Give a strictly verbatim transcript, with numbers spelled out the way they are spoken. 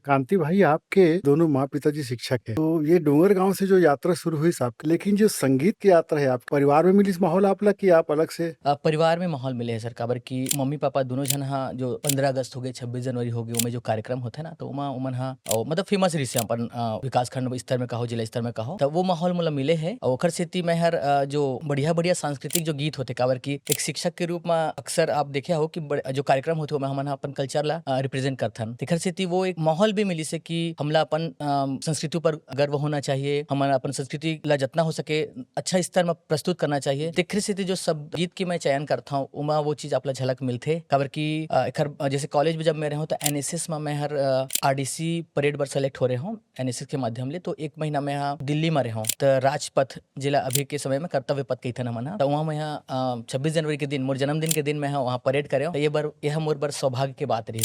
क्रांति भाई, आपके दोनों माँ पिताजी शिक्षक है, तो ये डोंगरगांव से जो यात्रा शुरू हुई आपकी, लेकिन जो संगीत की यात्रा है, आप परिवार में मिलिस माहौल आप ला कि आप अलग से? अ, परिवार में माहौल मिले हे सर, काबर कि मम्मी पापा दोनों झन हा जो पंद्रह अगस्त हो गए, छब्बीस जनवरी हो गए, ओमे जो कार्यक्रम होथे ना, तो ओमा ओमन हा, अ, मतलब फेमस रहिसे अपन, अ, विकासखंड स्तर में कहो, जिला स्तर में कहो, तो वो माहौल मोला मिले हे। और ओखर सेती मैं हर, अ, जो बढ़िया बढ़िया सांस्कृतिक जो गीत होथे, काबर कि एक शिक्षक के रूप में अक्सर आप देखे हो कि बड़-, जो कार्यक्रम होथे, ओमा हमन हा अपन कल्चर ला, अ, रिप्रेजेंट करथन। तेखर सेती वो एक माहौल भी मिलिस हे कि हमला अपन, अ, संस्कृति पर गर्व होना चाहिए, हमन अपन संस्कृति ला जितना हो सके अच्छा स्तर में प्रस्तुत करना चाहिए। तेखर सेती जो सब गीत के मैं चयन करता हूँ, ओमा वो चीज आपला झलक मिलथे। काबर कि, अ, एखर, अ, जैसे कॉलेज में जब मैं रहूँ, तो एनएसएस में मैं हर, अ, आरडीसी परेड बर सेलेक्ट हो रहे हूँ एनएसएस के माध्यम ले। तो एक महीना मैं यहाँ दिल्ली में रहूँ, तो राजपथ, जेला अभी के समय में कर्तव्य पथ कहिथन हमन ह, तो वहाँ मैं यहाँ, अ, छब्बीस जनवरी के दिन, मोर जन्मदिन के दिन मैं ह वहाँ परेड करे हूँ। तो ये बर, यह मोर बर सौभाग्य के बात रही।